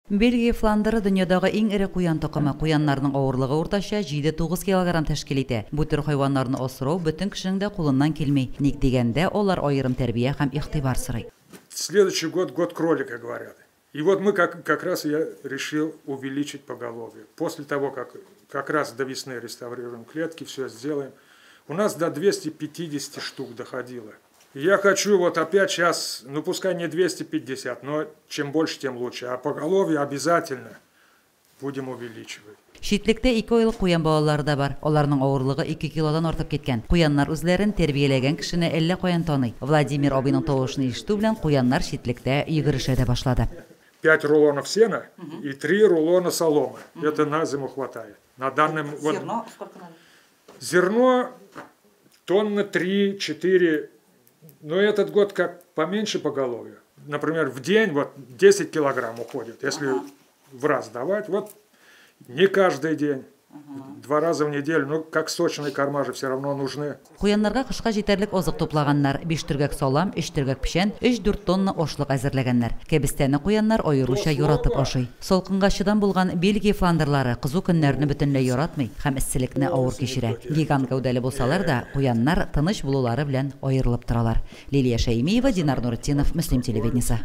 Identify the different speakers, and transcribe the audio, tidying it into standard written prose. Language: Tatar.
Speaker 1: Бельгия фландеры дөньядагы иң эре куян токымы. Куяннарның авырлыгы уртача 7-9 килограмм тәшкил итә. Бу төр хайваннарны асрау бөтен кешенең дә кулыннан килми. Ник дигәндә, алар аерым тәрбия һәм игътибар сорый.
Speaker 2: Следующий год год кролика, говорят. И вот мы как раз я решил увеличить поголовье. После того, как раз до весны реставрируем клетки, все сделаем. У нас до 250 штук доходило. Я хочу вот опять сейчас, ну пускай не 250, но чем больше, тем лучше. А поголовье обязательно будем увеличивать.
Speaker 1: Читлектә 2 айлык куян балалары да бар. Аларның авырлыгы 2 килодан артып киткән. Куяннар үзләрен тәрбияләгән кешене әллә каян таный. Владимир абыйның тавышын ишетү белән куяннар читлектә йөгерешә дә башлады.
Speaker 2: 5 рулонов сена и 3 рулона соломы. Это на зиму хватает. На данном вот
Speaker 1: Зерно сколько надо?
Speaker 2: Зерно тонна 3-4. Но этот год как поменьше поголовья. Например, в день вот 10 килограмм уходит. Если в раз давать, вот не каждый день. 2 раза в неделю, ну как сочные корма же все равно нужны.
Speaker 1: Куяннарга кышка җитәрлек азык туплаганнар. 5 төргәк салам, 3 төргәк печән, 3-4 тонна ашлык әзерләгәннәр. Кәбестәне куяннар аеруча яратып ашый. Салкынга чыдам булган Бельгия фландерлары кызу көннәрне бөтенләй яратмый һәм эсселекне авыр кичерә. Гигант гәүдәле булсалар да, куяннар тыныч булулары белән аерылып торалар. Лилия Шәймиева, Динар Нуретдинов, Мөслим телевидениесе.